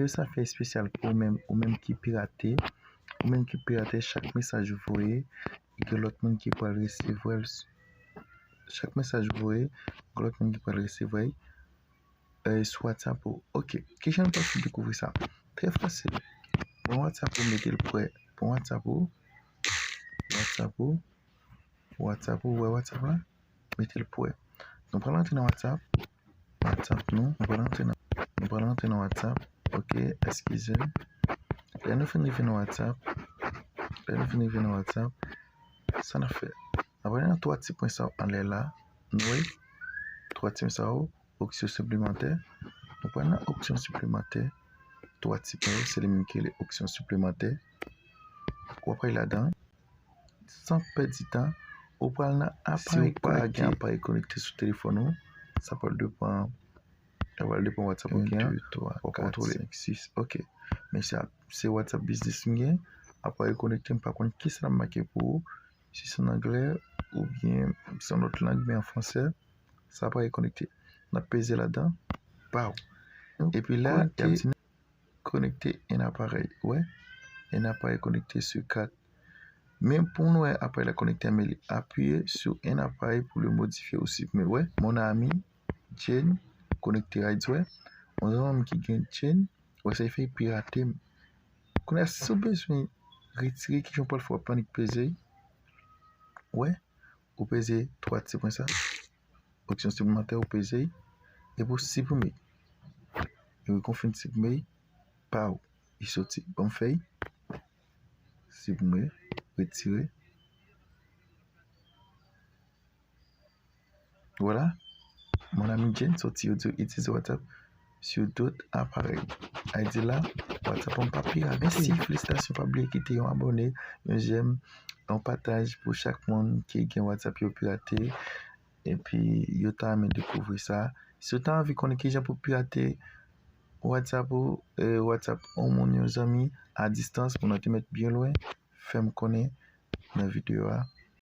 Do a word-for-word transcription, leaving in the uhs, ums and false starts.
Videyo sa fè espesyal pou ou menm, ou menm ki pirate, ou menm ki pirate, chak mesaj ou voye, gen lòt moun ki pral resevwa l. Chak mesaj ou voye, gen lòt moun ki pral resevwa l, eh, sou WhatsApp ou. Ok, kijan nou pral fè dekouvri sa? Trè fasil. Pran WhatsApp ou, mete l prè. Pran WhatsApp ou, WhatsApp ou, WhatsApp ou, wè WhatsApp la, mete l prè. Nou pral antre nan WhatsApp, WhatsApp nou, nou pral antre nan, nou pral antre nan WhatsApp. Ok, eskize m. Lè nou fin rive nan WhatsApp, lè nou fin rive nan WhatsApp, sa n ap fè? N ap ale nan twa ti pwen sa yo anlè la, nou wè, twa ti pwen sa yo, opsyon siplemantè. Nou pral nan opsyon siplemantè, twa ti pwen yo, se li menm ki rele opsyon siplemantè. W ap ale ladan, san pèdi tan, ou pral nan aparèy konekte. Si ou pa gen aparèy konekte sou telefòn ou, sa pral depann, sa pral depann WhatsApp ou gen an, w ap kontwole. Senk, sis, ok. Men se, se WhatsApp Business m gen, aparèy konekte, m pa konn kisa l ap make pou ou, si se an anglè, oubyen se yon lòt lang, men an fransè, sa aparèy konekte. N ap peze ladan, paw. Epi la, y ap di nou konekte en aparèy. Wè, en aparèy konekte sou kat. Men pou nou wè aparèy la konekte, men li apiye sou en aparèy pou le modifye ou siprime. Wè, mon ami Jane konekte right, wè. Yon zanmi ki gen Jane, wè sa fè pirate m. Kounye a, si w bezwen retire, kijan w pral fè? W ap annik peze. Wè, ou peze twa ti pwen sa. Opsyon siplemantè, ou peze. Epi w siprime. Epi kon fin siprime, paw, li soti. Ban m fè l. Siprime, retire. Vwala. Mon ami Jane soti, yo di w itilize WhatsApp sur d'autres appareils. Sa vle di la, WhatsApp an pa pirate. Mèsi, felisitasyon, pa bliye kite yon abòne, yon j'aime, yon pataj pou chak moun ki gen WhatsApp yo pirate, epi yo ta renmen dekouvri sa. Si w ta anvi konnen kijan pou pirate WhatsApp ou, eh, WhatsApp yon moun, yon zanmi, a distans, moun nan te mèt byen lwen, fè m konnen nan videyo a.